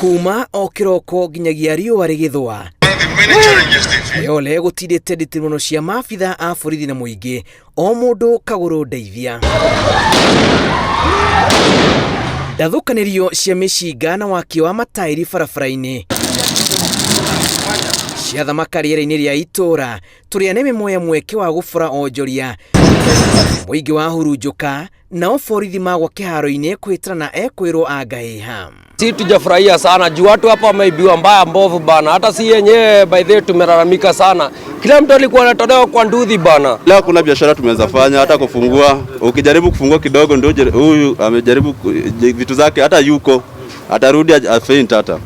Kuma o kĩroko nginyagia riũa rĩgĩthũa, Kayole gũtindĩte nditimũrano cia maabitha a borithi na mũingĩ, o mũndũ kagũrũ ndeithia. Ndathũkanĩrio cia mĩcinga na wakio wa mataĩri barabara-inĩ ciathamaka rĩera-inĩ rĩa itũũra tũrĩa nĩ mĩmoya mweke wa gũbora onjoria mũingĩ wa hurunjũka nao borithi magwa kĩharo-inĩ kũhĩtana na ekwĩrwo angahĩha. Si tujafurahia sana juu watu hapa wameibiwa mbaya mbovu bana, hata si yenyewe by the way tumelalamika sana, kila mtu alikuwa anatolewa kwa nduthi bana. Leo kuna biashara tumeweza fanya, hata kufungua, ukijaribu kufungua kidogo ndio huyu amejaribu vitu zake, hata yuko atarudi afaint hata.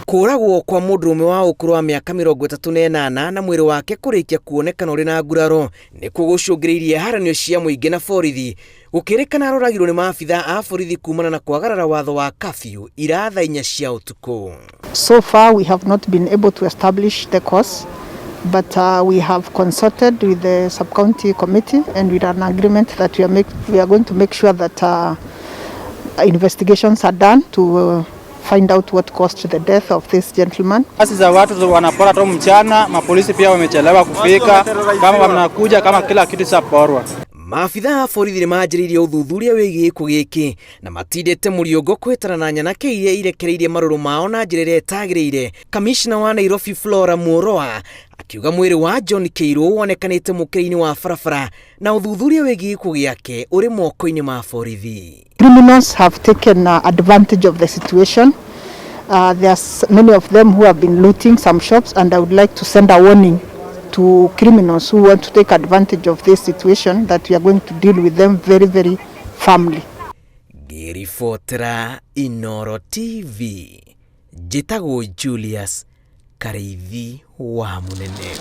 Kũragwo kwa mũndũrũme wa ũkũrũ wa mĩaka 38 na mwĩrĩ wake kũrĩkia kuonekana ũrĩ na nguraro nĩkuo gũcũngĩrĩirie haranio cia mũingĩ na borithi gũkĩrĩkana aroragirwo nĩ maabitha a borithi kumana na kwagarara watho wa kafyu ira thaa 4 cia ũtukũ. So far we have not been able to establish the cause, but we have consulted with the sub-county committee and with an agreement that we are going to make sure that investigations are done to find out what caused the death of this gentleman. Kasi za watu wanapora tu mchana, mapolisi pia wamechelewa kufika, kama wanakuja kama kila kitu chaporwa. Maabitha a borithi nĩmanjĩrĩirie ũthuthuria wĩgiĩ gĩkuũ gĩkĩ na matindĩte mũriũngo kũhĩtana na nyanake iria irekereirie marũrũ mao na njĩra ĩrĩa ĩtagĩrĩire. Kamishna wa Nairobi Flora Muoroa akiuga mwĩrĩ wa John Kĩirũ wonekanĩte mũkĩra-inĩ wa barabara na ũthuthuria wĩgiĩ gĩkuũ gĩake ũrĩ moko-inĩ ma borithi. Criminals have taken advantage of the situation. There's many of them who have been looting some shops, and I would like to send a warning to criminals who want to take advantage of this situation that we are going to deal with them very, very firmly. Ngĩribotera Inoro TV, njĩtagwo Julius Karĩithi wa Mũnene.